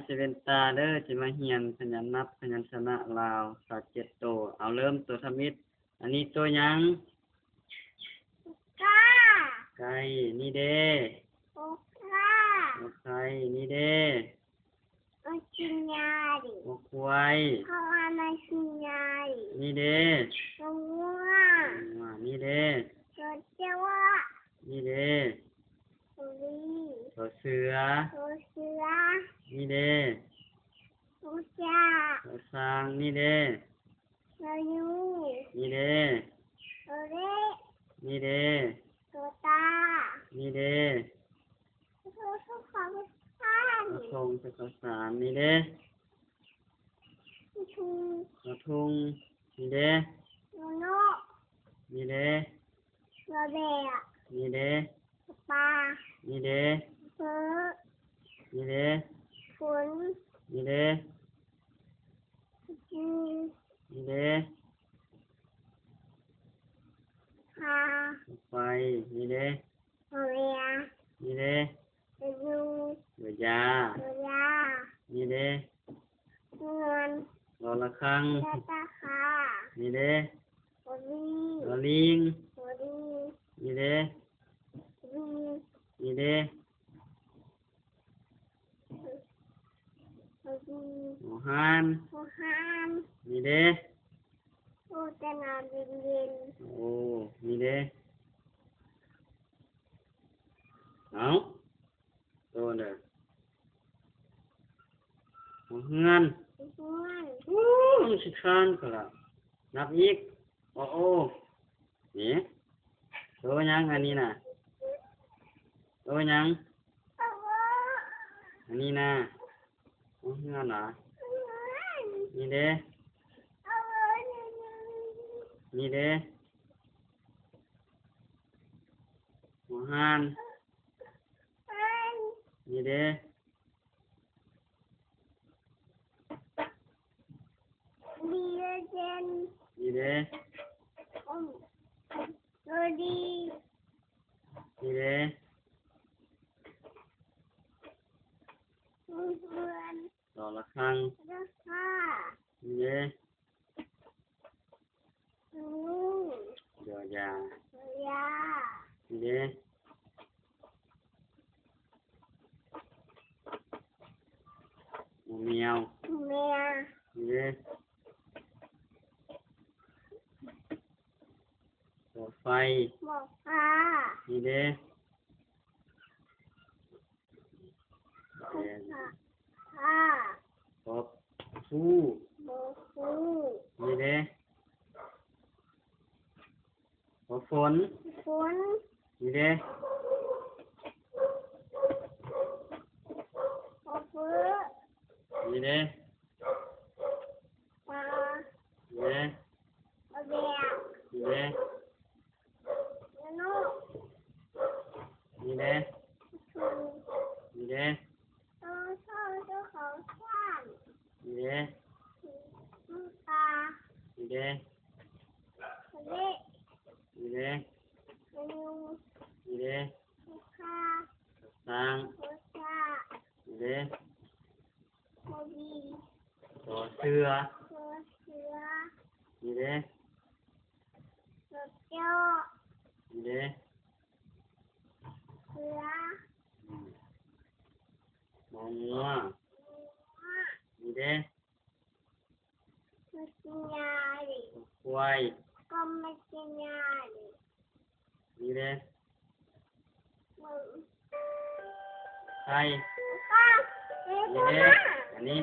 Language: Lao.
ເຊເວັນຕາເດີ ຈະມາຮຽນພະຍັນນັບພະຍັນຊະນະລາວຊາວເຈັດໂຕ. ເອົາ ເລີ່ມໂຕທຳອິດ. ອັນນີ້ໂຕຫຍັງ? ກາ. ໄກ່. ນີ້ເດ້? ໂອກາ. ໂອໄຂ່. ນີ້ເດ້? ໂອກິນຍາ. ໂອຄວາຍ. ເພາະວ່າມັນກິນຍາ. ນີ້ເດ້? ໂອງົວ. ງົວ. ນີ້ເດ້? ໂອເຈົ້າ. ນີ້ເດ້? ໂອລີ. ໂຕເສືອ. ໂຕເສືອ. ນີ້ເດ້? ໂອຊ້າ. ໂຕຊ້າງ. ນີ້ເດ້? ໂຕຢູ. ນີ້ເດ້? ໂຕເລ. ນີ້ເດ້? ໂຕຕາ. ນີ້ເດ້? ໂຕທົງ. ໂຕທົງ. ນີ້ເດ້? ໂຕທຸງ. ໂຕທຸງ. ນີ້ເດ້? ໂຕນົກ. ນີ້ເດ້? ໂຕແບະ. ນີ້ເດ້? ໂຕປາ. ນີ້ເດ້? ໂຕເຟີ. ນີ້ເດ້? ຝົນ. ນີ້ເດ້? ໂຕຈີ. ນີ້ເດ້? ໂຕຄາ. ໂຕໄຟ. ນີ້ເດ້? ໂຕແລ. ນີ້ເດ້? ໂຕຢູ. ໂຕຢາ. ໂຕຢາ. ນີ້ເດ້? ເຮືອນ. ລໍລະຄັງ. ລໍລະຄາ. ນີ້ເດ້? ໂຕລີ. ລໍລີງ. ໂຕລີ. ນີ້ເດ້? ໂຕລີ. ນີ້ເດ້? ໂຕລີ. ຫໍຮານ. ຫໍຮານ. ນີ້ເດ້? ໂອ້ ແຕ່ນ້ຳເຢັນໆ. ໂອ້ ນີ້ເດ້? ເອົ້າ ໂຕເດີ ຫົວເຮືອນ. ຫົວເຮືອນ. ໂອ້ ມັນຊິຄານກະລະ. ນັບອີກ. ໂອໂອ ນີ້ ໂຕຫຍັງອັນນີ້ນະ? ໂຕຫຍັງ? ອັນນີ້ນະ ຫົວເຮືອນຫວາ? ນີ້ເດ້? ນີ້ເດ້? ຫົວຫ່ານ. ນີ້ເດ້? ດີເດນ. ນີ້ເດ້? ອືມ ໂຕດີ. ນີ້ເດ້? ເຮືອນ. ລໍລະຄັງ. ລະຄາ. ນີ້ເດ້? ອືມ ຢໍຢາ. ຢໍຢາ. ນີ້ເດ້? ໝໍແມວ. ໝໍແມວ. ນີ້ເດ້? ໝໍໄຟ. ໝໍໄຟ. ນີ້ເດ້? ພໍ ພໍ ພູ. ພໍພູ. ນີ້ເດ້? ພໍຝົນ. ຝົນ. ນີ້ເດ້? ພໍເຟີ. ນີ້ເດ້? ປາ. ນີ້ເດ້? ປາແບກ. ນີ້ເດ້? ໂຕນົກ. ນີ້ເດ້? ໂຕ ນີ້ເດ້? ໂຕ ໂຕ ໂຕຂອງສັດ. ນີ້ເດ້? ໂຕປາ. ນີ້ເດ້? ໂຕເລ. ນີ້ເດ້? ໂຕຍຸງ. ນີ້ເດ້? ໂຕຄາ. ໂຕຊ້າງ. ໂຕຊ້າ. ນີ້ເດ້? ໂຕດີ. ໂຕເສືອ. ໂຕເສືອ. ນີ້ເດ້? ໂຕເຈົ້າ. ນີ້ເດ້? ເສືອ. ອືມ ງໍງົວ. ງໍງົວ. ນີ້ເດ້? ມັນກິນຫຍ້າເດ. ຄວາຍ. ກໍມັນກິນຫຍ້າເດ. ນີ້ເດ້? ໄຂ່. ໄຂ່. ນີ້ເດ້? ອັນນີ້.